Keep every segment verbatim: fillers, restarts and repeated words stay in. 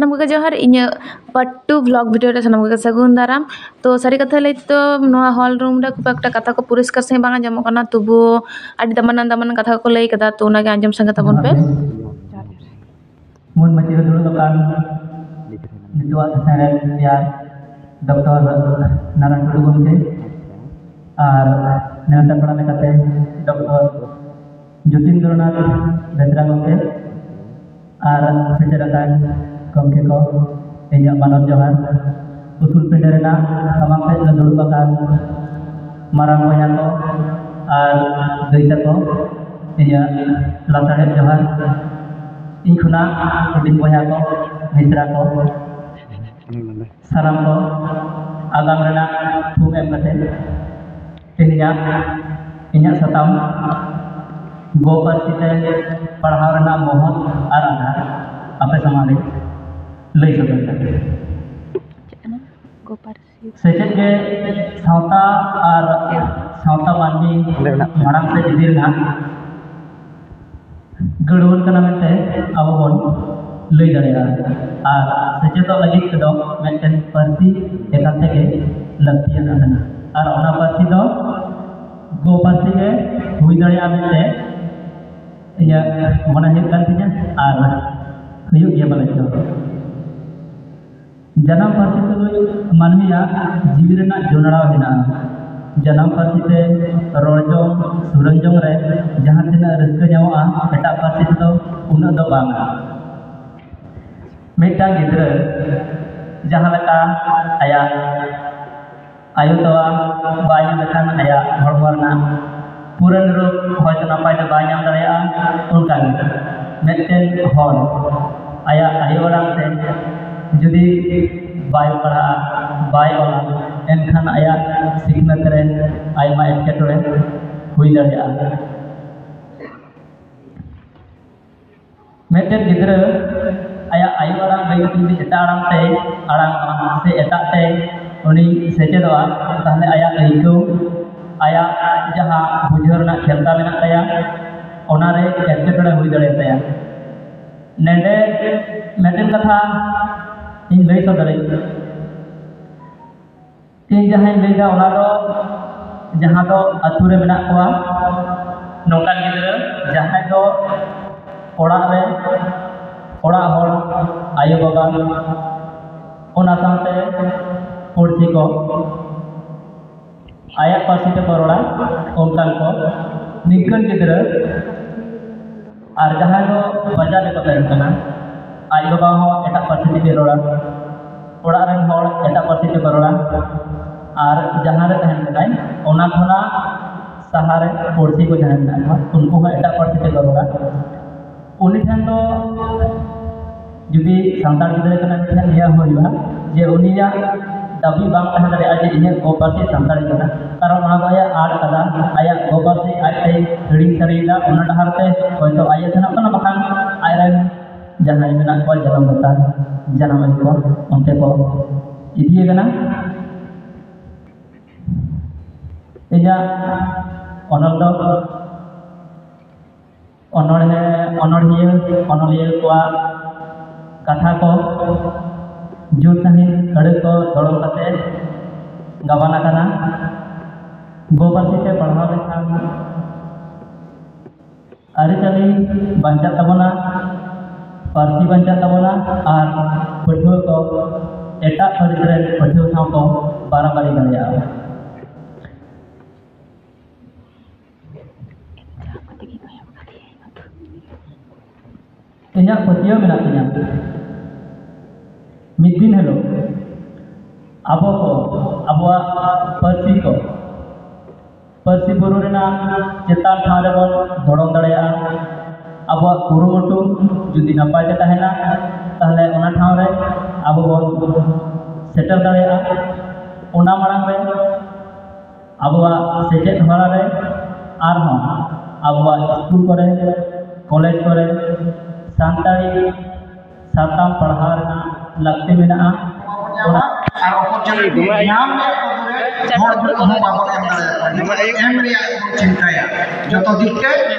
ᱥᱟᱱᱟᱢ ᱠᱚᱜᱮ ᱡᱚᱦᱟᱨ, ᱤᱧᱟᱹᱜ part two vlog video ᱨᱮ ᱥᱟᱱᱟᱢ ᱠᱚᱜᱮ ᱥᱟᱹᱜᱩᱱ ᱫᱟᱨᱟᱢ᱾ ᱛᱚ ᱥᱟᱹᱨᱤ ᱠᱟᱛᱷᱟ ᱞᱟᱹᱭ ᱛᱮᱫᱚ ᱱᱚᱣᱟ hall room ᱨᱮ ᱠᱷᱩᱵ ᱮᱠᱴᱟ ᱠᱟᱛᱷᱟ ᱠᱚ ᱯᱚᱨᱤᱥᱠᱟᱨ ᱥᱟᱺᱦᱤᱡ ᱵᱟᱝ ᱟᱸᱡᱚᱢᱚᱜ ᱠᱟᱱᱟ, ᱛᱚᱵᱩ ᱟᱹᱰᱤ ᱫᱟᱢᱟᱱᱟᱱ ᱫᱟᱢᱟᱱᱟᱱ ᱠᱟᱛᱷᱟ ᱠᱚᱠᱚ ᱞᱟᱹᱭ ᱠᱟᱫᱟ, ᱛᱚ ᱚᱱᱟᱜᱮ ᱟᱸᱡᱚᱢ ᱥᱟᱸᱜᱮ ᱛᱟᱵᱚᱱ ᱯᱮ᱾ ᱢᱩᱞ ᱢᱟᱹᱪᱤ ᱨᱮ ᱫᱩᱲᱩᱵ ᱟᱠᱟᱱ ᱱᱤᱛᱚᱜᱟᱜ ᱥᱮᱥᱮᱱ ᱨᱮ ᱪᱮᱭᱟᱨ ᱰᱚᱠᱴᱚᱨ ᱱᱟᱨᱟᱭᱚᱱ ᱴᱩᱰᱩ ᱜᱚᱢᱠᱮ ᱟᱨ ᱱᱮᱣᱛᱟ ᱯᱮᱲᱟ ᱞᱮᱠᱟᱛᱮ ᱰᱚᱠᱴᱚᱨ ᱡᱳᱛᱤᱱᱫᱨᱚᱱᱟᱛᱷ ᱵᱮᱥᱨᱟ ᱜᱚᱢᱠᱮ ᱟᱨ ᱥᱮᱴᱮᱨ ᱟᱠᱟᱱ ᱜᱚᱢᱠᱮ ᱠᱚ, ᱤᱧᱟᱹᱜ ᱢᱟᱱᱚᱛ ᱡᱚᱦᱟᱨ᱾ ᱩᱥᱩᱞ ᱯᱤᱸᱰᱟᱹ ᱨᱮᱱᱟᱜ ᱥᱟᱢᱟᱝ ᱥᱮᱫ ᱨᱮ ᱫᱩᱲᱩᱵ ᱟᱠᱟᱱ ᱢᱟᱨᱟᱝ ᱵᱚᱭᱦᱟ ᱠᱚ ᱟᱨ ᱫᱟᱹᱭ ᱛᱟᱠᱚ, ᱤᱧᱟᱹᱜ ᱞᱟᱥᱟᱲᱦᱮᱫ ᱡᱚᱦᱟᱨ᱾ ᱤᱧ ᱠᱷᱚᱱᱟᱜ ᱦᱩᱰᱤᱧ ᱵᱚᱭᱦᱟ ᱠᱚ, ᱢᱤᱥᱨᱟ ᱠᱚ, ᱥᱟᱱᱟᱢ ᱠᱚ ᱟᱜᱟᱢ ᱨᱮᱱᱟᱜ ᱛᱷᱩᱢ ᱮᱢ ᱠᱟᱛᱮ ᱛᱮᱦᱮᱧᱟᱜ ᱤᱧᱟᱹᱜ ᱥᱟᱛᱟᱢ ᱜᱚ ᱯᱟᱹᱨᱥᱤ ᱛᱮ ᱯᱟᱲᱦᱟᱣ ᱨᱮᱱᱟᱜ ᱢᱚᱦᱚᱛ ᱟᱨ ᱟᱫᱷᱟᱨ ᱟᱯᱮ ᱥᱟᱢᱟᱝ ᱨᱮ ᱞᱟᱹᱭ ᱥᱚᱫᱚᱨ ᱮᱫᱟ᱾ ᱪᱮᱫ ᱠᱟᱱᱟ? ᱜᱚ ᱯᱟᱹᱨᱥᱤ᱾ ᱥᱮᱪᱮᱫ ᱜᱮ ᱥᱟᱶᱛᱟ ᱟᱨ ᱥᱟᱶᱛᱟ ᱢᱟᱹᱱᱢᱤ ᱚᱸᱰᱮ ᱢᱮᱱᱟᱜ ᱠᱚᱣᱟ᱾ ᱢᱟᱲᱟᱝ ᱥᱮᱫ ᱤᱫᱤ ᱨᱮᱱᱟᱜ ᱜᱟᱹᱲᱣᱟᱹ ᱠᱟᱱᱟ ᱢᱮᱱᱛᱮ ᱟᱵᱚ ᱵᱚᱱ ᱞᱟᱹᱭ ᱫᱟᱲᱮᱭᱟᱜᱼᱟ᱾ ᱟᱨ ᱥᱮᱪᱮᱫᱚᱜ ᱞᱟᱹᱜᱤᱫ ᱛᱮᱫᱚ ᱢᱤᱫᱴᱮᱱ ᱯᱟᱹᱨᱥᱤ ᱮᱠᱟᱞ ᱛᱮᱜᱮ ᱞᱟᱹᱠᱛᱤᱭᱟᱱ ᱠᱟᱱᱟ᱾ ᱟᱨ ᱚᱱᱟ ᱯᱟᱹᱨᱥᱤ ᱫᱚ ᱜᱚ ᱯᱟᱹᱨᱥᱤ ᱜᱮ ᱦᱩᱭ ᱫᱟᱲᱮᱭᱟᱜᱼᱟ ᱢᱮᱱᱛᱮ ᱤᱧᱟᱹᱜ ᱢᱚᱱᱮ ᱦᱩᱭᱩᱜ ᱠᱟᱱ ᱛᱤᱧᱟᱹ ᱟᱨ ᱦᱩᱭᱩᱜ ᱜᱮᱭᱟ ᱯᱟᱞᱮ ᱪᱚ᱾ ᱡᱟᱱᱟᱢ ᱯᱟᱹᱨᱥᱤ ᱛᱩᱞᱩᱡ ᱢᱟᱹᱱᱢᱤᱭᱟᱜ ᱡᱤᱣᱤ ᱨᱮᱱᱟᱜ ᱡᱚᱱᱚᱲᱟᱣ ᱦᱮᱱᱟᱜᱼᱟ᱾ ᱡᱟᱱᱟᱢ ᱯᱟᱹᱨᱥᱤ ᱛᱮ ᱨᱚᱲ ᱡᱚᱝ, ᱥᱩᱨᱟᱹᱱ ᱡᱚᱝ ᱨᱮ ᱡᱟᱦᱟᱸ ᱛᱤᱱᱟᱹᱜ ᱨᱟᱹᱥᱠᱟᱹ ᱧᱟᱢᱚᱜᱼᱟ, ᱮᱴᱟᱜ ᱯᱟᱹᱨᱥᱤ ᱛᱮᱫᱚ ᱩᱱᱟᱹᱜ ᱫᱚ ᱵᱟᱝᱟ᱾ ᱢᱤᱫᱴᱟᱝ ᱜᱤᱫᱽᱨᱟᱹ ᱡᱟᱦᱟᱸ ᱞᱮᱠᱟ ᱟᱭᱟᱜ ᱟᱭᱳ ᱛᱚᱣᱟ ᱵᱟᱭ ᱧᱩ ᱞᱮᱠᱷᱟᱱ ᱟᱭᱟᱜ ᱦᱚᱲᱢᱚ ᱨᱮᱱᱟᱜ ᱯᱩᱨᱟᱹ ᱱᱤᱨᱳᱜᱽ ᱦᱚᱭᱛᱳ ᱱᱟᱯᱟᱭ ᱛᱮ ᱵᱟᱭ ᱧᱟᱢ ᱫᱟᱲᱮᱭᱟᱜᱼᱟ᱾ ᱚᱱᱠᱟ ᱜᱮ ᱢᱤᱫᱴᱮᱱ ᱦᱚᱲ ᱟᱭᱟᱜ ᱟᱭᱳ ᱟᱲᱟᱝ ᱛᱮ ᱡᱩᱫᱤ ᱵᱟᱭ ᱯᱟᱲᱦᱟᱜᱼᱟ, ᱵᱟᱭ ᱚᱞᱟ, ᱮᱱᱠᱷᱟᱱ ᱟᱭᱟᱜ ᱥᱤᱠᱷᱱᱟᱹᱛ ᱨᱮ ᱟᱭᱢᱟ ᱮᱴᱠᱮᱴᱚᱬᱮ ᱦᱩᱭ ᱫᱟᱲᱮᱭᱟᱜᱼᱟ᱾ ᱢᱤᱫᱴᱮᱱ ᱜᱤᱫᱽᱨᱟᱹ ᱟᱭᱟᱜ ᱟᱭᱳ ᱟᱲᱟᱝ ᱵᱟᱹᱜᱤ ᱠᱟᱛᱮ ᱡᱩᱫᱤ ᱮᱴᱟᱜ ᱟᱲᱟᱝ ᱛᱮ ᱟᱲᱟᱝ ᱥᱮ ᱮᱴᱟᱜ ᱛᱮ ᱩᱱᱤ ᱥᱮᱪᱮᱫᱚᱜᱼᱟ, ᱛᱟᱦᱚᱞᱮ ᱟᱭᱟᱜ ᱟᱹᱭᱠᱟᱹᱣ, ᱟᱭᱟᱜ ᱡᱟᱦᱟᱸ ᱵᱩᱡᱷᱟᱹᱣ ᱨᱮᱱᱟᱜ ᱠᱷᱮᱢᱛᱟ ᱢᱮᱱᱟᱜ ᱛᱟᱭᱟ, ᱚᱱᱟᱨᱮ ᱮᱴᱠᱮᱴᱚᱬᱮ ᱦᱩᱭ ᱫᱟᱲᱮᱭᱟᱛᱟᱭᱟ᱾ ᱱᱚᱰᱮ ᱢᱤᱫᱴᱮᱱ ᱠᱟᱛᱷᱟ ᱤᱧ ᱞᱟᱹᱭ ᱥᱚᱫᱚᱨᱟᱹᱧ᱾ ᱤᱧ ᱡᱟᱦᱟᱸᱧ ᱞᱟᱹᱭᱫᱟ, ᱚᱱᱟ ᱫᱚ ᱡᱟᱦᱟᱸ ᱫᱚ ᱟᱹᱛᱩ ᱨᱮ ᱢᱮᱱᱟᱜ ᱠᱚᱣᱟ ᱱᱚᱝᱠᱟᱱ ᱜᱤᱫᱽᱨᱟᱹ, ᱡᱟᱦᱟᱸᱭ ᱫᱚ ᱚᱲᱟᱜ ᱨᱮ, ᱚᱲᱟᱜ ᱦᱚᱲ, ᱟᱭᱳᱼᱵᱟᱵᱟ, ᱚᱱᱟ ᱥᱟᱶᱛᱮ ᱯᱩᱲᱥᱤ ᱠᱚ ᱟᱭᱟᱜ ᱯᱟᱹᱨᱥᱤ ᱛᱮᱠᱚ ᱨᱚᱲᱟ, ᱚᱱᱠᱟᱱ ᱠᱚ, ᱱᱤᱝᱠᱟᱹᱱ ᱜᱤᱫᱽᱨᱟᱹ᱾ ᱟᱨ ᱡᱟᱦᱟᱸᱭ ᱫᱚ ᱵᱟᱡᱟᱨ ᱨᱮᱠᱚ ᱛᱟᱦᱮᱱ ᱠᱟᱱᱟ, ᱟᱡ ᱵᱟᱵᱟ ᱦᱚᱸ ᱮᱴᱟᱜ ᱯᱟᱹᱨᱥᱤ ᱛᱮᱜᱮ ᱨᱚᱲᱟ, ᱚᱲᱟᱜ ᱨᱮᱱ ᱦᱚᱲ ᱮᱴᱟᱜ ᱯᱟᱹᱨᱥᱤ ᱛᱮᱠᱚ ᱨᱚᱲᱟ, ᱟᱨ ᱡᱟᱦᱟᱸ ᱨᱮ ᱛᱟᱦᱮᱱ ᱠᱟᱱᱟᱭ, ᱚᱱᱟ ᱠᱷᱚᱱᱟᱜ ᱥᱟᱦᱟ ᱨᱮ ᱯᱩᱲᱥᱤ ᱠᱚ ᱡᱟᱦᱟᱸᱭ ᱢᱮᱱᱟᱜ ᱠᱚᱣᱟ, ᱩᱱᱠᱩ ᱦᱚᱸ ᱮᱴᱟᱜ ᱯᱟᱹᱨᱥᱤ ᱛᱮᱠᱚ ᱨᱚᱲᱟ᱾ ᱩᱱᱤ ᱴᱷᱮᱱ ᱫᱚ, ᱡᱩᱫᱤ ᱥᱟᱱᱛᱟᱲ ᱜᱤᱫᱽᱨᱟᱹ ᱠᱟᱱᱟᱭ, ᱩᱱᱤ ᱴᱷᱮᱱ ᱱᱤᱭᱟᱹ ᱦᱩᱭᱩᱜᱼᱟ ᱡᱮ ᱩᱱᱤᱭᱟᱜ ᱫᱟᱹᱵᱤ ᱵᱟᱝ ᱛᱟᱦᱮᱸ ᱫᱟᱲᱮᱭᱟᱜᱼᱟ ᱡᱮ ᱤᱧᱟᱹᱜ ᱜᱚ ᱯᱟᱹᱨᱥᱤ ᱥᱟᱱᱛᱟᱲᱤ ᱠᱟᱱᱟ, ᱠᱟᱨᱚᱱ ᱚᱱᱟ ᱫᱚ ᱟᱭᱟᱜ ᱟᱫ ᱠᱟᱫᱟ, ᱟᱭᱟᱜ ᱜᱚ ᱯᱟᱹᱨᱥᱤ ᱟᱡ ᱛᱮᱭ ᱦᱤᱲᱤᱧ ᱥᱟᱹᱨᱤᱭᱮᱫᱟ᱾ ᱚᱱᱟ ᱰᱟᱦᱟᱨ ᱛᱮ ᱦᱚᱭᱛᱳ ᱟᱡ ᱮ ᱥᱮᱱᱚᱜ ᱠᱟᱱᱟ, ᱵᱟᱠᱷᱟᱱ ᱟᱡᱨᱮᱱ ᱡᱟᱦᱟᱸᱭ ᱢᱮᱱᱟᱜ ᱠᱚᱣᱟ ᱡᱟᱱᱟᱢ ᱜᱟᱛᱟᱠ, ᱡᱟᱱᱟᱢ ᱟᱭᱳ ᱠᱚ, ᱚᱱᱛᱮ ᱠᱚ ᱤᱫᱤᱭᱮ ᱠᱟᱱᱟ᱾ ᱤᱧᱟᱹᱜ ᱚᱱᱚᱞ ᱫᱚ ᱚᱱᱚᱬᱦᱮ, ᱚᱱᱚᱬᱦᱤᱭᱟᱹ, ᱚᱱᱚᱞᱤᱭᱟᱹ ᱠᱚᱣᱟᱜ ᱠᱟᱛᱷᱟ ᱠᱚ ᱡᱩᱛ ᱥᱟᱺᱦᱤᱡ ᱟᱹᱲᱟᱹ ᱠᱚ ᱫᱚᱲᱚᱢ ᱠᱟᱛᱮ ᱜᱟᱵᱟᱱ ᱟᱠᱟᱱᱟ᱾ ᱜᱚ ᱯᱟᱹᱨᱥᱤ ᱛᱮ ᱯᱟᱲᱦᱟᱣ ᱞᱮᱠᱷᱟᱱ ᱟᱹᱨᱤᱪᱟᱹᱞᱤ ᱵᱟᱧᱪᱟᱜ ᱛᱟᱵᱚᱱᱟ, ᱯᱟᱹᱨᱥᱤ ᱵᱟᱧᱪᱟᱜ ᱛᱟᱵᱚᱱᱟ, ᱟᱨ ᱯᱟᱹᱴᱷᱩᱣᱟᱹ ᱠᱚ ᱮᱴᱟᱜ ᱯᱟᱹᱨᱤᱥ ᱨᱮᱱ ᱯᱟᱹᱴᱷᱩᱣᱟᱹ ᱥᱟᱶ ᱠᱚ ᱵᱟᱨᱟᱵᱟᱨᱤ ᱫᱟᱲᱮᱭᱟᱜᱼᱟ᱾ ᱤᱧᱟᱹᱜ ᱯᱟᱹᱛᱭᱟᱹᱣ ᱢᱮᱱᱟᱜ ᱛᱤᱧᱟᱹ, ᱢᱤᱫ ᱫᱤᱱ ᱦᱤᱞᱳᱜ ᱟᱵᱚ ᱠᱚ, ᱟᱵᱚᱣᱟᱜ ᱯᱟᱹᱨᱥᱤ ᱠᱚ, ᱯᱟᱹᱨᱥᱤ ᱵᱩᱨᱩ ᱨᱮᱱᱟᱜ ᱪᱮᱛᱟᱱ ᱴᱷᱟᱶ ᱨᱮᱵᱚᱱ ᱫᱷᱚᱲᱚᱢ ᱫᱟᱲᱮᱭᱟᱜᱼᱟ᱾ ᱟᱵᱚᱣᱟᱜ ᱠᱩᱨᱩᱢᱩᱴᱩ ᱡᱩᱫᱤ ᱱᱟᱯᱟᱭ ᱛᱮ ᱛᱟᱦᱮᱱᱟ, ᱛᱟᱦᱚᱞᱮ ᱚᱱᱟ ᱴᱷᱟᱶ ᱨᱮ ᱟᱵᱚ ᱵᱚᱱ ᱥᱮᱴᱮᱨ ᱫᱟᱲᱮᱭᱟᱜᱼᱟ᱾ ᱚᱱᱟ ᱢᱟᱲᱟᱝ ᱨᱮ ᱟᱵᱚᱣᱟᱜ ᱥᱮᱪᱮᱫ ᱦᱚᱨᱟ ᱨᱮ, ᱟᱨᱦᱚᱸ ᱟᱵᱚᱣᱟᱜ ᱥᱠᱩᱞ ᱠᱚᱨᱮ, ᱠᱚᱞᱮᱡᱽ ᱠᱚᱨᱮ ᱥᱟᱱᱛᱟᱲᱤ ᱥᱟᱛᱟᱢ ᱯᱟᱲᱦᱟᱣ ᱨᱮᱱᱟᱜ ᱞᱟᱹᱠᱛᱤ ᱢᱮᱱᱟᱜᱼᱟ᱾ ᱚᱱᱟ ᱟᱨ ᱚᱯᱚᱨᱪᱩᱱᱤᱴᱤ ᱧᱟᱢ ᱨᱮᱭᱟᱜ ᱠᱚ ᱫᱩᱨᱮ ᱦᱚᱲ ᱫᱩᱲᱩᱵ ᱦᱚᱸ ᱵᱟᱵᱚᱱ ᱮᱢ ᱫᱟᱲᱮᱭᱟᱜ ᱠᱟᱱᱟ᱾ ᱮᱢ ᱨᱮᱭᱟᱜ ᱵᱚᱱ ᱪᱤᱱᱛᱟᱹᱭᱟ᱾ ᱡᱚᱛᱚ ᱫᱤᱠ ᱛᱮ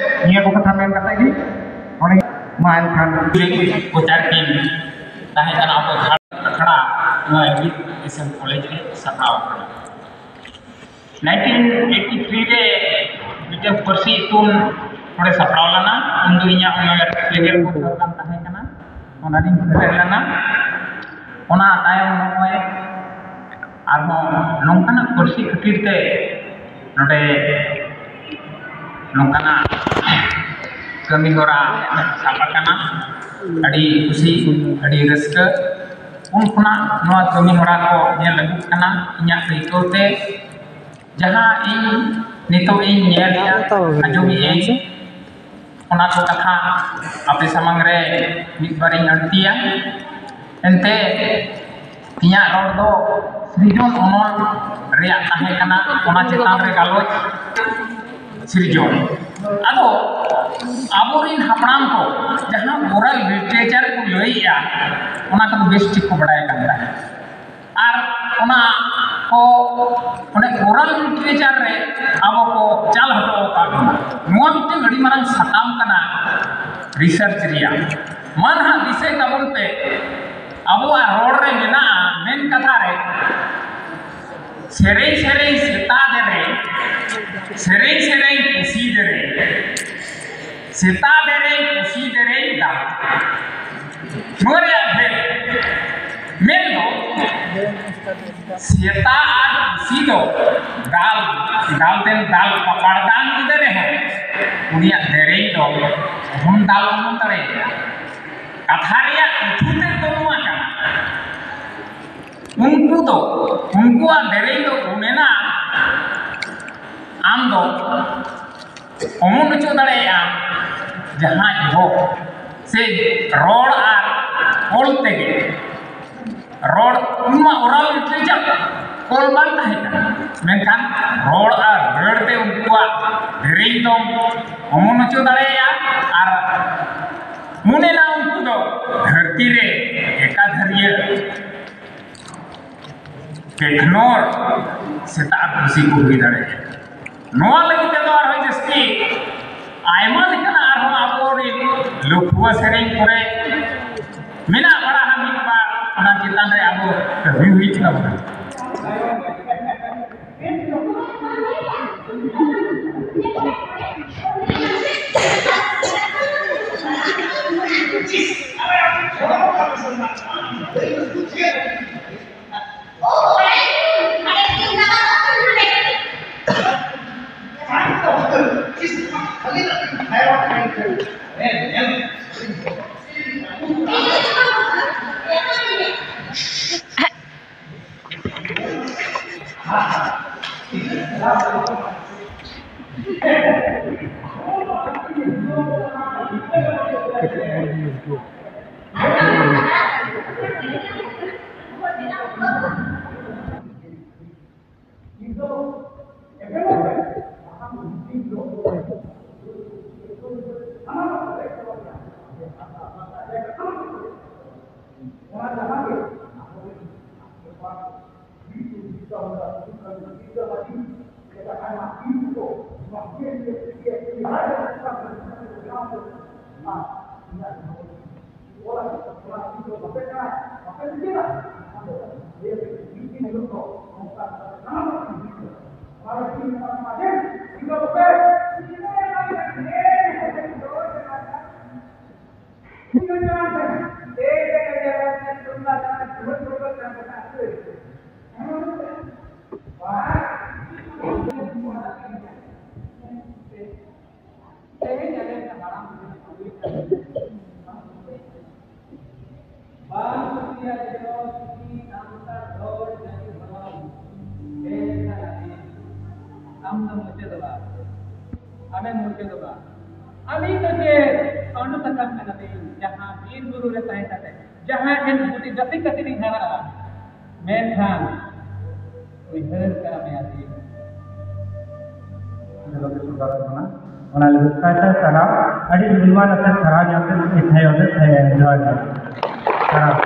ᱱᱤᱭᱟᱹ ᱠᱚ ᱠᱟᱛᱷᱟ ᱢᱮᱱ ᱠᱟᱛᱮ ᱜᱮ ᱚᱸᱰᱮ ᱢᱟ ᱮᱱᱠᱷᱟᱱ ᱠᱚᱪᱟᱨ ᱠᱤᱱ ᱛᱟᱦᱮᱸ ᱠᱟᱱᱟ ᱟᱵᱚ ᱡᱷᱟᱲ ᱟᱠᱷᱲᱟ ᱱᱚᱣᱟ ᱮᱢᱵᱤ ᱮᱥ ᱮᱢ ᱠᱚᱞᱮᱡᱽ ᱨᱮ ᱥᱟᱯᱲᱟᱣ ᱟᱠᱟᱱᱟ᱾ ᱱᱟᱭᱤᱱᱴᱤᱱ ᱮᱭᱤᱴᱤ ᱛᱷᱨᱤ ᱨᱮ ᱢᱤᱫᱴᱮᱱ ᱯᱟᱹᱨᱥᱤ ᱤᱛᱩᱱ ᱱᱚᱰᱮ ᱥᱟᱯᱲᱟᱣ ᱞᱮᱱᱟ᱾ ᱩᱱᱫᱚ ᱤᱧᱟᱹᱜ ᱩᱢᱮᱨ ᱞᱮᱜᱮᱡ ᱩᱢᱮᱨ ᱠᱟᱱ ᱛᱟᱦᱮᱸ ᱠᱟᱱᱟ, ᱚᱱᱟᱨᱤᱧ ᱥᱮᱞᱮᱫ ᱞᱮᱱᱟ᱾ ᱚᱱᱟ ᱛᱟᱭᱚᱢ ᱱᱚᱜᱼᱚᱭ ᱟᱨᱦᱚᱸ ᱱᱚᱝᱠᱟᱱᱟᱜ ᱯᱟᱹᱨᱥᱤ ᱠᱷᱟᱹᱛᱤᱨ ᱛᱮ ᱱᱚᱰᱮ ᱱᱚᱝᱠᱟᱱᱟᱜ ᱠᱟᱹᱢᱤ ᱦᱚᱨᱟ ᱥᱟᱵ ᱟᱠᱟᱱᱟ᱾ ᱟᱹᱰᱤ ᱠᱩᱥᱤ, ᱟᱹᱰᱤ ᱨᱟᱹᱥᱠᱟᱹ᱾ ᱩᱱ ᱠᱷᱚᱱᱟᱜ ᱱᱚᱣᱟ ᱠᱟᱹᱢᱤ ᱦᱚᱨᱟ ᱠᱚ ᱧᱮᱞ ᱟᱹᱜᱩᱜ ᱠᱟᱱᱟ᱾ ᱤᱧᱟᱹᱜ ᱟᱹᱭᱠᱟᱹᱣ ᱛᱮ ᱡᱟᱦᱟᱸ ᱤᱧ ᱱᱤᱛᱚᱜ ᱤᱧ ᱧᱮᱞᱮᱜᱼᱟ, ᱟᱸᱡᱚᱢᱮᱜᱼᱟᱹᱧ, ᱚᱱᱟ ᱠᱚ ᱠᱟᱛᱷᱟ ᱟᱯᱮ ᱥᱟᱢᱟᱝ ᱨᱮ ᱢᱤᱫ ᱵᱟᱨᱤᱧ ᱟᱹᱲᱛᱤᱭᱟ᱾ ᱮᱱᱛᱮ ᱤᱧᱟᱹᱜ ᱨᱚᱲ ᱫᱚ ᱥᱤᱨᱡᱚᱱ ᱚᱱᱚᱞ ᱨᱮᱭᱟᱜ ᱛᱟᱦᱮᱸ ᱠᱟᱱᱟ, ᱚᱱᱟ ᱪᱮᱛᱟᱱ ᱨᱮ ᱜᱟᱞᱚᱪ ᱥᱤᱨᱡᱚᱱ᱾ ᱟᱫᱚ ᱟᱵᱚᱨᱮᱱ ᱦᱟᱯᱲᱟᱢ ᱠᱚ ᱡᱟᱦᱟᱸ ᱳᱨᱟᱞ ᱞᱤᱴᱟᱨᱮᱪᱟᱨ ᱠᱚ ᱞᱟᱹᱭᱮᱜᱼᱟ, ᱚᱱᱟ ᱠᱚᱫᱚ ᱵᱮᱥ ᱴᱷᱤᱠ ᱠᱚ ᱵᱟᱰᱟᱭ ᱠᱟᱱ ᱛᱟᱦᱮᱸᱫ᱾ ᱟᱨ ᱚᱱᱟ ᱠᱚ ᱚᱱᱮ ᱳᱨᱟᱞ ᱞᱤᱴᱟᱨᱮᱪᱟᱨ ᱨᱮ ᱟᱵᱚ ᱠᱚ ᱪᱟᱞ ᱦᱚᱴᱚ ᱟᱠᱟᱫ ᱵᱚᱱᱟ᱾ ᱱᱚᱣᱟ ᱢᱤᱫᱴᱟᱝ ᱟᱹᱰᱤ ᱢᱟᱨᱟᱝ ᱥᱟᱛᱟᱢ ᱠᱟᱱᱟ ᱨᱤᱥᱟᱨᱪ ᱨᱮᱭᱟᱜ᱾ ᱢᱟ ᱱᱟᱦᱟᱜ ᱫᱤᱥᱟᱹᱭ ᱛᱟᱵᱚᱱ ᱯᱮ, ᱟᱵᱚᱣᱟᱜ ᱨᱚᱲ ᱨᱮ ᱢᱮᱱᱟᱜᱼᱟ ᱢᱮᱱ ᱠᱟᱛᱷᱟ ᱨᱮ, ᱥᱮᱨᱮᱧ ᱥᱮᱨᱮᱧ ᱥᱮᱛᱟ ᱫᱮᱨᱮᱧ, ᱥᱮᱨᱮᱧ ᱥᱮᱨᱮᱧ ᱯᱩᱥᱤ ᱫᱮᱨᱮᱧ, ᱥᱮᱛᱟ ᱫᱮᱨᱮᱧ ᱯᱩᱥᱤ ᱫᱮᱨᱮᱧ ᱫᱟᱜ᱾ ᱱᱚᱣᱟ ᱨᱮᱭᱟᱜ ᱵᱷᱮᱫ ᱢᱮᱱ ᱫᱚ, ᱥᱮᱛᱟ ᱟᱨ ᱯᱩᱥᱤ ᱫᱚ ᱫᱟᱞ, ᱫᱟᱞ ᱛᱮᱢ ᱫᱟᱞ ᱯᱟᱠᱟᱲ ᱫᱟᱱ ᱠᱮᱫᱮ ᱨᱮᱦᱚᱸ, ᱩᱱᱤᱭᱟᱜ ᱫᱮᱨᱮᱧ ᱫᱚ ᱚᱦᱚᱢ ᱫᱟᱞ ᱚᱢᱚᱱ ᱫᱟᱲᱮᱭᱟᱜᱼᱟ᱾ ᱠᱟᱛᱷᱟ ᱨᱮᱭᱟᱜ ᱠᱩᱠᱞᱤ ᱛᱮᱫ ᱫᱚ ᱱᱚᱣᱟ ᱠᱟᱱᱟ, ᱩᱱᱠᱩ ᱫᱚ, ᱩᱱᱠᱩᱣᱟᱜ ᱫᱮᱨᱮᱧ ᱫᱚ ᱩᱢᱮᱱᱟ, ᱟᱢ ᱫᱚ ᱚᱢᱚᱱ ᱦᱚᱪᱚ ᱫᱟᱲᱮᱭᱟᱜᱼᱟ ᱡᱟᱦᱟᱸ ᱮᱦᱚᱵ ᱥᱮ ᱨᱚᱲ ᱟᱨ ᱚᱞ ᱛᱮᱜᱮ᱾ ᱨᱚᱲ, ᱩᱱᱢᱟ ᱳᱨᱟᱞ ᱞᱤᱴᱟᱨᱮᱪᱟᱨ ᱚᱞ ᱵᱟᱝ ᱛᱟᱦᱮᱸ ᱠᱟᱱᱟ, ᱢᱮᱱᱠᱷᱟᱱ ᱨᱚᱲ ᱟᱨ ᱨᱟᱹᱲ ᱛᱮ ᱩᱱᱠᱩᱣᱟᱜ ᱫᱮᱨᱮᱧ ᱫᱚᱢ ᱚᱢᱚᱱ ᱦᱚᱪᱚ ᱫᱟᱲᱮᱭᱟᱜᱼᱟ᱾ ᱟᱨ ᱢᱚᱱᱮᱱᱟ ᱩᱱᱠᱩ ᱫᱚ ᱫᱷᱟᱹᱨᱛᱤ ᱨᱮ ᱮᱠᱟᱫᱷᱟᱹᱨᱤᱭᱟᱹ ᱠᱮᱠᱷᱱᱚᱨ ᱥᱮᱛᱟ ᱟᱨ ᱯᱩᱥᱤ ᱠᱚ ᱦᱩᱭ ᱫᱟᱲᱮᱭᱟᱜᱼᱟ᱾ ᱱᱚᱣᱟ ᱞᱟᱹᱜᱤᱫ ᱛᱮᱫᱚ ᱟᱨᱦᱚᱸ ᱡᱟᱹᱥᱛᱤ ᱟᱭᱢᱟ ᱞᱮᱠᱟᱱᱟᱜ ᱟᱨᱦᱚᱸ ᱟᱵᱚᱨᱮᱱ ᱞᱩᱠᱷᱩᱣᱟᱹ ᱥᱮᱨᱮᱧ ᱠᱚᱨᱮ ᱢᱮᱱᱟᱜ ᱵᱟᱲᱟ ᱦᱟᱸᱜ ᱢᱤᱫ ᱵᱟᱨ, ᱚᱱᱟ ᱪᱮᱛᱟᱱ ᱨᱮ ᱟᱵᱚ ᱠᱟᱹᱢᱤ ᱦᱩᱭᱩᱜ ᱛᱟᱵᱚᱱᱟ᱾ ᱛᱮᱦᱮᱧ ᱟᱞᱮ ᱦᱟᱲᱟᱢ ᱵᱩᱰᱷᱤ ᱠᱚ ᱦᱩᱭᱩᱜ ᱠᱟᱱᱟ᱾ ᱵᱟᱝ ᱠᱩᱥᱤᱭᱟᱜ ᱡᱚᱛᱚ ᱪᱤᱠᱤ ᱥᱟᱱᱛᱟᱲ ᱨᱚᱲ ᱡᱟᱹᱛᱤ ᱫᱷᱚᱨᱚᱢ ᱵᱮᱥ ᱟᱨ ᱟᱹᱫᱤᱢ᱾ ᱟᱢ ᱫᱚ ᱢᱩᱪᱟᱹᱫᱚᱜᱼᱟ, ᱟᱢᱮᱢ ᱢᱩᱪᱟᱹᱫᱚᱜᱼᱟ᱾ ᱟᱹᱞᱤᱧ ᱫᱚ ᱪᱮᱫ ᱯᱟᱺᱰᱩ ᱥᱟᱠᱟᱢ ᱠᱟᱱᱟᱞᱤᱧ, ᱡᱟᱦᱟᱸ ᱵᱤᱨ ᱵᱩᱨᱩ ᱨᱮ ᱛᱟᱦᱮᱸ ᱠᱟᱛᱮ ᱡᱟᱦᱟᱸ ᱮᱱ ᱵᱩᱫᱷᱤ ᱜᱟᱛᱮ ᱠᱟᱛᱮ ᱞᱤᱧ ᱦᱟᱨᱟᱜᱼᱟ, ᱢᱮᱱᱠᱷᱟᱱ ᱩᱭᱦᱟᱹᱨ ᱠᱟᱜ ᱢᱮ ᱟᱹᱰᱤ᱾ ᱚᱱᱟ ᱞᱟᱹᱜᱤᱫ ᱥᱟᱭ ᱥᱟᱭ ᱥᱟᱨᱦᱟᱣ, ᱟᱹᱰᱤ ᱜᱩᱱᱢᱟᱱ ᱟᱛᱮ ᱥᱟᱨᱦᱟᱣ ᱧᱟᱢ ᱛᱮ ᱤᱛᱷᱟᱹᱭ ᱚᱸᱰᱮ ᱛᱟᱦᱮᱸ ᱡᱚᱦᱟᱨ ᱜᱮ᱾ ᱥᱟᱨᱦᱟᱣ᱾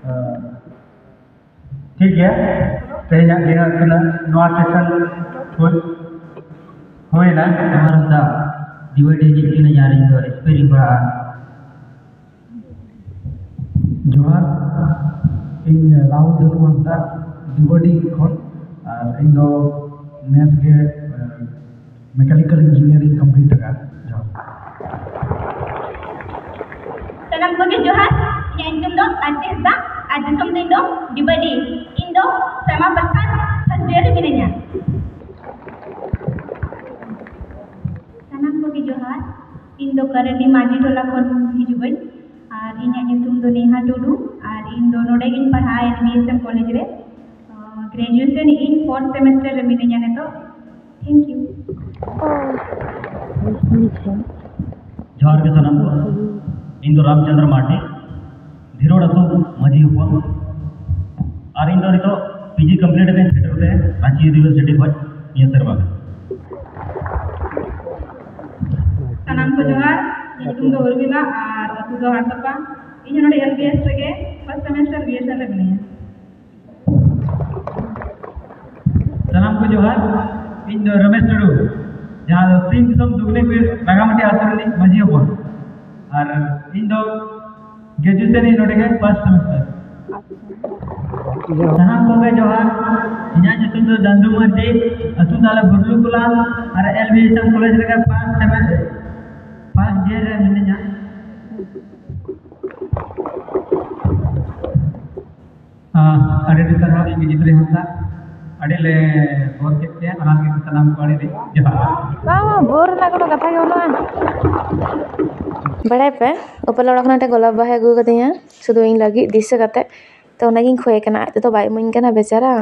ᱦᱮᱸ᱾ ᱴᱷᱤᱠ ᱜᱮᱭᱟ᱾ ᱛᱮᱦᱮᱧᱟᱜ ᱜᱮ ᱦᱟᱸᱜ ᱛᱤᱱᱟᱹᱜ ᱱᱚᱣᱟ ᱥᱮᱥᱚᱱ ᱦᱩᱭ, ᱦᱩᱭᱱᱟ᱾ ᱱᱚᱣᱟ ᱨᱮᱫᱚ ᱰᱤᱵᱮᱴ ᱦᱤᱡᱩᱜ ᱠᱟᱱᱟ, ᱟᱨ ᱤᱧ ᱫᱚ ᱮᱠᱥᱯᱮᱨᱤᱧ ᱯᱟᱲᱦᱟᱜᱼᱟ᱾ ᱡᱚᱦᱟᱨ, ᱤᱧ ᱨᱟᱦᱩᱞ ᱫᱷᱟᱱᱩ ᱦᱟᱸᱥᱫᱟ, ᱰᱤᱵᱟᱹᱰᱤ ᱠᱷᱚᱱ, ᱟᱨ ᱤᱧ ᱫᱚ ᱱᱮᱥ ᱜᱮ ᱢᱮᱠᱟᱱᱤᱠᱮᱞ ᱤᱧᱡᱤᱱᱤᱭᱟᱨᱤᱝ ᱠᱚᱢᱯᱞᱤᱴ ᱟᱠᱟᱫᱼᱟ᱾ ᱡᱚᱦᱟᱨ᱾ ᱥᱟᱱᱟᱢ ᱠᱚᱜᱮ ᱡᱚᱦᱟᱨ᱾ ᱤᱧᱟᱹᱜ ᱧᱩᱛᱩᱢ ᱫᱚ ᱟᱨᱛᱤ ᱦᱟᱸᱥᱫᱟ ᱟᱨ ᱫᱤᱥᱚᱢ ᱛᱤᱧ ᱫᱚ ᱰᱤᱵᱟᱹᱰᱤ᱾ ᱤᱧ ᱫᱚ ᱥᱮᱨᱢᱟ ᱯᱨᱚᱥᱟᱫᱽ ᱯᱷᱟᱥᱴ ᱤᱭᱟᱨ ᱨᱮ ᱢᱤᱱᱟᱹᱧᱟ᱾ ᱥᱟᱱᱟᱢ ᱠᱚᱜᱮ ᱡᱚᱦᱟᱨ᱾ ᱤᱧ ᱫᱚ ᱠᱟᱨᱟᱰᱤ ᱢᱟᱹᱡᱷᱤ ᱴᱚᱞᱟ ᱠᱷᱚᱱ ᱦᱤᱡᱩᱜ ᱟᱹᱧ ᱟᱨ ᱤᱧᱟᱹᱜ ᱧᱩᱛᱩᱢ ᱫᱚ ᱱᱮᱦᱟ ᱴᱩᱰᱩ ᱟᱨ ᱤᱧ ᱫᱚ ᱱᱚᱰᱮ ᱜᱤᱧ ᱯᱟᱲᱦᱟᱜᱼᱟ, ᱮᱱ ᱵᱤ ᱮᱥ ᱮᱢ ᱠᱚᱞᱮᱡᱽ ᱨᱮ᱾ ᱜᱨᱮᱡᱩᱭᱮᱥᱚᱱ ᱤᱧ ᱯᱷᱳᱨᱛᱷ ᱥᱮᱢᱮᱥᱴᱟᱨ ᱨᱮ ᱢᱤᱱᱟᱹᱧᱟ ᱱᱤᱛᱚᱜ᱾ Thank you. ᱡᱚᱦᱟᱨ ᱜᱮ ᱥᱟᱱᱟᱢ ᱠᱚ᱾ ᱤᱧ ᱫᱚ ᱨᱟᱢᱪᱚᱸᱫᱽᱨ ᱢᱟᱨᱰᱤ, ᱫᱷᱤᱨᱳᱰ ᱟᱹᱛᱩ ᱢᱟᱹᱡᱷᱤ ᱦᱚᱯᱚᱱ᱾ ᱟᱨ ᱤᱧ ᱫᱚ ᱱᱤᱛᱚᱜ ᱯᱤ ᱡᱤ ᱠᱚᱢᱯᱞᱤᱴ ᱠᱟᱛᱮ ᱥᱮᱴᱮᱨ ᱛᱮ ᱨᱟᱸᱪᱤ ᱤᱭᱩᱱᱤᱵᱷᱟᱨᱥᱤᱴᱤ ᱠᱷᱚᱱ ᱱᱤᱭᱟᱹ ᱥᱮᱨᱢᱟ ᱜᱮ᱾ ᱥᱟᱱᱟᱢ ᱠᱚ ᱡᱚᱦᱟᱨ᱾ ᱤᱧᱟᱹᱜ ᱧᱩᱛᱩᱢ ᱫᱚ ᱩᱨᱢᱤᱞᱟ ᱟᱨ ᱟᱹᱛᱩ ᱫᱚ ᱦᱟᱲᱛᱟᱯᱟ᱾ ᱤᱧ ᱦᱚᱸ ᱱᱚᱰᱮ ᱮᱞ ᱵᱤ ᱮᱥ ᱨᱮᱜᱮ first semester B S L ᱨᱮ ᱢᱤᱱᱟᱹᱧᱟ᱾ ᱥᱟᱱᱟᱢ ᱠᱚ ᱡᱚᱦᱟᱨ᱾ ᱤᱧ ᱫᱚ ᱨᱚᱢᱮᱥ ᱴᱩᱰᱩ, ᱡᱟᱦᱟᱸ ᱫᱚ ᱥᱤᱧ ᱫᱤᱥᱚᱢ ᱫᱩᱜᱽᱱᱤᱯᱤᱲ ᱨᱟᱸᱜᱟᱢᱟᱹᱴᱤ ᱟᱹᱛᱩ ᱨᱤᱱᱤᱡ ᱢᱟᱹᱡᱷᱤ ᱦᱚᱯᱚᱱ᱾ ᱟᱨ ᱤᱧ ᱫᱚ ᱜᱨᱮᱡᱩᱭᱮᱥᱚᱱ ᱤᱧ ᱱᱚᱰᱮ ᱜᱮ ᱯᱷᱟᱥᱴ ᱥᱮᱢᱮᱥᱴᱟᱨ᱾ ᱥᱟᱱᱟᱢ ᱠᱚᱜᱮ ᱡᱚᱦᱟᱨ᱾ ᱤᱧᱟᱹᱜ ᱧᱩᱛᱩᱢ ᱫᱚ ᱪᱟᱱᱫᱩ ᱢᱟᱨᱰᱤ, ᱟᱹᱛᱩ ᱛᱟᱞᱮ ᱵᱷᱩᱨᱞᱩ ᱠᱚᱞᱟ, ᱟᱨ L B S M college ᱨᱮᱜᱮ ᱯᱷᱟᱥᱴ ᱥᱮᱢᱮᱥᱴᱟᱨ, ᱯᱷᱟᱥᱴ ᱤᱭᱟᱨ ᱨᱮ ᱢᱤᱱᱟᱹᱧᱟ᱾ ᱟᱹᱰᱤ ᱟᱹᱰᱤ ᱥᱟᱨᱦᱟᱣ, ᱤᱧ ᱜᱤᱫᱽᱨᱟᱹ ᱦᱟᱸᱥᱫᱟ᱾ ᱟᱹᱰᱤ ᱞᱮ ᱵᱚᱨ ᱠᱮᱫ ᱯᱮᱭᱟ, ᱚᱱᱟ ᱞᱟᱹᱜᱤᱫ ᱥᱟᱱᱟᱢ ᱠᱚ ᱟᱹᱰᱤ ᱟᱹᱰᱤ ᱡᱚᱦᱟᱨ᱾ ᱵᱟᱝ, ᱵᱟᱝ, ᱵᱚᱨ ᱨᱮᱱᱟᱜ ᱠᱳᱱᱳ ᱠᱟᱛᱷᱟ ᱜᱮ ᱵᱟᱹᱱᱩᱜᱼᱟ᱾ ᱵᱟᱲᱟᱭ ᱯᱮ, ᱩᱯᱟᱞ ᱚᱲᱟᱜ ᱠᱷᱚᱱᱟᱜ ᱢᱤᱫᱴᱮᱱ ᱜᱳᱞᱟᱯ ᱵᱟᱦᱟᱭ ᱟᱹᱜᱩ ᱟᱠᱟᱫᱤᱧᱟ, ᱥᱩᱫᱷᱩ ᱤᱧ ᱞᱟᱹᱜᱤᱫ ᱫᱤᱥᱟᱹ ᱠᱟᱛᱮ᱾ ᱛᱚ ᱚᱱᱟᱜᱤᱧ ᱠᱷᱚᱭᱮ ᱠᱟᱱᱟ, ᱟᱡ ᱛᱮᱫᱚ ᱵᱟᱭ ᱤᱢᱟᱹᱧ ᱠᱟᱱᱟ ᱵᱮᱪᱟᱨᱟ᱾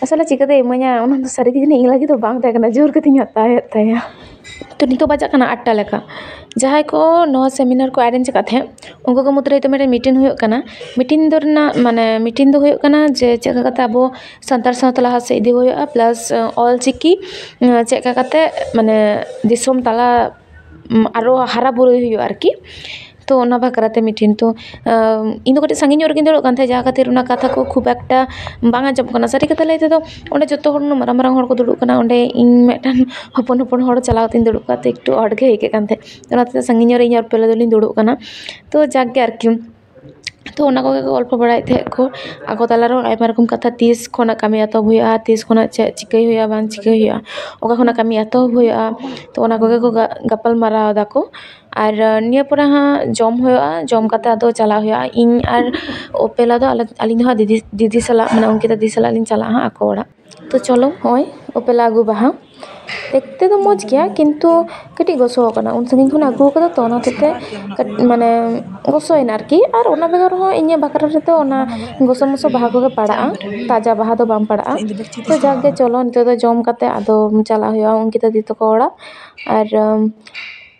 ᱟᱥᱚᱞᱮ ᱪᱤᱠᱟᱹᱛᱮ ᱤᱢᱟᱹᱧᱟ, ᱚᱱᱟ ᱫᱚ ᱥᱟᱹᱨᱤ ᱜᱮ ᱡᱟᱹᱱᱤᱡ ᱤᱧ ᱞᱟᱹᱜᱤᱫ ᱫᱚ ᱵᱟᱝ ᱛᱟᱦᱮᱸ ᱠᱟᱱᱟ, ᱡᱳᱨ ᱠᱟᱛᱮᱧ ᱦᱟᱛᱟᱣᱮᱫ ᱛᱟᱭᱟ᱾ ᱛᱚ ᱱᱤᱛᱚᱜ ᱵᱟᱡᱟᱜ ᱠᱟᱱᱟ ᱟᱴᱴᱟ ᱞᱮᱠᱟ᱾ ᱡᱟᱦᱟᱸᱭ ᱠᱚ ᱱᱚᱣᱟ ᱥᱮᱢᱤᱱᱟᱨ ᱠᱚ ᱮᱨᱮᱧᱡᱽ ᱟᱠᱟᱫ ᱛᱟᱦᱮᱸᱫ, ᱩᱱᱠᱩ ᱠᱚ ᱢᱩᱫᱽᱨᱮ ᱱᱤᱛᱚᱜ ᱢᱤᱫᱴᱮᱱ ᱢᱤᱴᱤᱝ ᱦᱩᱭᱩᱜ ᱠᱟᱱᱟ᱾ ᱢᱤᱴᱤᱝ ᱫᱚ ᱨᱮᱱᱟᱜ, ᱢᱟᱱᱮ, ᱢᱤᱴᱤᱝ ᱫᱚ ᱦᱩᱭᱩᱜ ᱠᱟᱱᱟ ᱡᱮ ᱪᱮᱫ ᱞᱮᱠᱟ ᱠᱟᱛᱮ ᱟᱵᱚ ᱥᱟᱱᱛᱟᱲ ᱥᱟᱶᱛᱟ ᱞᱟᱦᱟ ᱥᱮᱫ ᱤᱫᱤ ᱦᱩᱭᱩᱜᱼᱟ, ᱯᱞᱟᱥ, ᱚᱞ ᱪᱤᱠᱤ, ᱪᱮᱫ ᱞᱮᱠᱟ ᱠᱟᱛᱮ, ᱢᱟᱱᱮ, ᱫᱤᱥᱚᱢ ᱛᱟᱞᱟ, ᱟᱨᱚ ᱦᱟᱨᱟ ᱵᱩᱨᱩᱭ ᱦᱩᱭᱩᱜᱼᱟ ᱟᱨᱠᱤ᱾ ᱛᱚ ᱚᱱᱟ ᱵᱟᱠᱷᱨᱟ ᱛᱮ ᱢᱤᱫᱴᱮᱱ ᱛᱚ, ᱟᱢ, ᱤᱧ ᱫᱚ ᱠᱟᱹᱴᱤᱡ ᱥᱟᱺᱜᱤᱧ ᱧᱚᱜ ᱨᱮᱜᱤᱧ ᱫᱩᱲᱩᱵ ᱠᱟᱱ ᱛᱟᱦᱮᱸᱫ, ᱡᱟᱦᱟᱸ ᱠᱷᱟᱹᱛᱤᱨ ᱚᱱᱟ ᱠᱟᱛᱷᱟ ᱠᱚ ᱠᱷᱩᱵ ᱮᱠᱴᱟ ᱵᱟᱝ ᱟᱸᱡᱚᱢᱚᱜ ᱠᱟᱱᱟ᱾ ᱥᱟᱹᱨᱤ ᱠᱟᱛᱷᱟ ᱞᱟᱹᱭ ᱛᱮᱫᱚ ᱚᱸᱰᱮ ᱡᱚᱛᱚ ᱦᱚᱲ ᱩᱱᱟᱹᱜ ᱢᱟᱨᱟᱝ ᱢᱟᱨᱟᱝ ᱦᱚᱲ ᱠᱚ ᱫᱩᱲᱩᱵ ᱠᱟᱱᱟ, ᱚᱸᱰᱮ ᱤᱧ ᱢᱤᱫᱴᱟᱝ ᱦᱚᱯᱚᱱ ᱦᱚᱯᱚᱱ ᱦᱚᱲ ᱪᱟᱞᱟᱣ ᱠᱟᱛᱮᱧ ᱫᱩᱲᱩᱵ ᱠᱚᱜᱼᱟ, ᱛᱚ ᱮᱠᱴᱩ ᱟᱸᱴ ᱜᱮ ᱟᱹᱭᱠᱟᱹᱜ ᱠᱟᱱ ᱛᱟᱦᱮᱸᱫ᱾ ᱚᱱᱟ ᱛᱮ ᱥᱟᱺᱜᱤᱧ ᱧᱚᱜ ᱨᱮ ᱤᱧ ᱟᱨ ᱚᱯᱮᱞᱟ ᱫᱚᱞᱤᱧ ᱫᱩᱲᱩᱵ ᱠᱟᱱᱟ᱾ ᱛᱚ ᱡᱟᱠ ᱜᱮ ᱟᱨᱠᱤ, ᱛᱚ ᱚᱱᱟ ᱠᱚᱜᱮ ᱠᱚ ᱜᱚᱞᱯᱚ ᱵᱟᱲᱟᱭᱮᱫ ᱛᱟᱦᱮᱸᱫ ᱠᱚ᱾ ᱟᱠᱚ ᱛᱟᱞᱟ ᱨᱮᱦᱚᱸ ᱟᱭᱢᱟ ᱨᱚᱠᱚᱢ ᱠᱟᱛᱷᱟ, ᱛᱤᱥ ᱠᱷᱚᱱᱟᱜ ᱠᱟᱹᱢᱤ ᱮᱛᱚᱦᱚᱵ ᱦᱩᱭᱩᱜᱼᱟ, ᱛᱤᱥ ᱠᱷᱚᱱᱟᱜ ᱪᱮᱫ ᱪᱤᱠᱟᱹᱭ ᱦᱩᱭᱩᱜᱼᱟ, ᱵᱟᱝ ᱪᱤᱠᱟᱹᱭ ᱦᱩᱭᱩᱜᱼᱟ, ᱚᱠᱟ ᱠᱷᱚᱱᱟᱜ ᱠᱟᱹᱢᱤ ᱮᱛᱚᱦᱚᱵ ᱦᱩᱭᱩᱜᱼᱟ, ᱛᱚ ᱚᱱᱟ ᱠᱚᱜᱮ ᱠᱚ ᱜᱟ- ᱜᱟᱯᱟᱞ ᱢᱟᱨᱟᱣ ᱫᱟᱠᱚ᱾ ᱟᱨ ᱱᱤᱭᱟᱹ ᱯᱚᱨᱮ ᱦᱟᱸᱜ ᱡᱚᱢ ᱦᱩᱭᱩᱜᱼᱟ, ᱡᱚᱢ ᱠᱟᱛᱮ ᱟᱫᱚ ᱪᱟᱞᱟᱜ ᱦᱩᱭᱩᱜᱼᱟ᱾ ᱤᱧ ᱟᱨ ᱚᱯᱮᱞᱟ ᱫᱚ ᱟᱞᱮ, ᱟᱹᱞᱤᱧ ᱫᱚ ᱦᱟᱸᱜ ᱫᱤᱫᱤ, ᱫᱤᱫᱤ ᱥᱟᱞᱟᱜ, ᱢᱟᱱᱮ ᱚᱝᱠᱤᱛᱟ ᱫᱤᱫᱤ ᱥᱟᱞᱟᱜ ᱞᱤᱧ ᱪᱟᱞᱟᱜᱼᱟ ᱦᱟᱸᱜ ᱟᱠᱚ ᱚᱲᱟᱜ᱾ ᱛᱚ ᱪᱚᱞᱚ, ᱦᱚᱸᱜᱼᱚᱭ ᱚᱯᱮᱞᱟ ᱟᱹᱜᱩ ᱵᱟᱦᱟ ᱫᱮᱠᱷᱛᱮ ᱫᱚ ᱢᱚᱡᱽ ᱜᱮᱭᱟ, ᱠᱤᱱᱛᱩ ᱠᱟᱹᱴᱤᱡ ᱜᱚᱥᱚ ᱟᱠᱟᱱᱟ᱾ ᱩᱱ ᱥᱟᱺᱜᱤᱧ ᱠᱷᱚᱱ ᱟᱹᱜᱩ ᱟᱠᱟᱫᱟ ᱛᱚ, ᱚᱱᱟ ᱦᱚᱛᱮᱡ ᱛᱮ ᱠᱟᱹᱴ-, ᱢᱟᱱᱮ ᱜᱚᱥᱚᱭᱮᱱᱟ ᱟᱨᱠᱤ᱾ ᱟᱨ ᱚᱱᱟ ᱵᱮᱜᱚᱨ ᱦᱚᱸ ᱤᱧᱟᱹᱜ ᱵᱟᱠᱷᱨᱟ ᱨᱮᱫᱚ ᱚᱱᱟ ᱜᱚᱥᱚ ᱢᱚᱥᱚ ᱵᱟᱦᱟ ᱠᱚᱜᱮ ᱯᱟᱲᱟᱜᱼᱟ, ᱛᱟᱡᱟ ᱵᱟᱦᱟ ᱫᱚ ᱵᱟᱝ ᱯᱟᱲᱟᱜᱼᱟ᱾ ᱛᱚ ᱡᱟᱠ ᱜᱮ, ᱪᱚᱞᱚ ᱱᱤᱛᱚᱜ ᱫᱚ ᱡᱚᱢ ᱠᱟᱛᱮ ᱟᱫᱚ ᱪᱟᱞᱟᱜ ᱦᱩᱭᱩᱜᱼᱟ ᱚᱝᱠᱤᱛᱟ ᱫᱤ ᱛᱟᱠᱚ ᱚᱲᱟᱜ᱾ ᱟᱨ ᱟᱢ,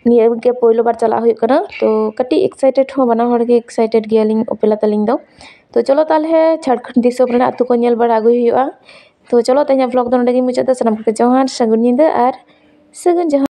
ᱱᱤᱭᱟᱹ ᱜᱮ ᱯᱳᱭᱞᱳ ᱵᱟᱨ ᱪᱟᱞᱟᱜ ᱦᱩᱭᱩᱜ ᱠᱟᱱᱟ, ᱛᱚ ᱠᱟᱹᱴᱤᱡ ᱮᱠᱥᱟᱭᱴᱮᱰ ᱦᱚᱸ, ᱵᱟᱱᱟ ᱦᱚᱲ ᱜᱮ ᱮᱠᱥᱟᱭᱴᱮᱰ ᱜᱮᱭᱟᱞᱤᱧ ᱚᱯᱮᱞᱟ ᱛᱟᱹᱞᱤᱧ ᱫᱚ᱾ ᱛᱚ ᱪᱚᱞᱚ ᱛᱟᱦᱚᱞᱮ ᱡᱷᱟᱲᱠᱷᱚᱸᱰ ᱫᱤᱥᱚᱢ ᱨᱮᱱᱟᱜ ᱟᱹᱛᱩ ᱠᱚ ᱧᱮᱞ ᱵᱟᱲᱟ ᱟᱹᱜᱩᱭ ᱦᱩᱭᱩᱜᱼᱟ᱾ ᱛᱚ ᱪᱚᱞᱚ, ᱛᱮᱦᱮᱧᱟᱜ ᱵᱷᱞᱚᱜ ᱫᱚ ᱱᱚᱸᱰᱮ ᱜᱤᱧ ᱢᱩᱪᱟᱹᱫ ᱮᱫᱟ᱾ ᱥᱟᱱᱟᱢ ᱠᱚᱜᱮ ᱡᱚᱦᱟᱨ, ᱥᱟᱹᱜᱩᱱ ᱧᱤᱫᱟᱹ ᱟᱨ ᱥᱟᱹᱜᱩᱱ ᱡᱚᱦᱟᱨ᱾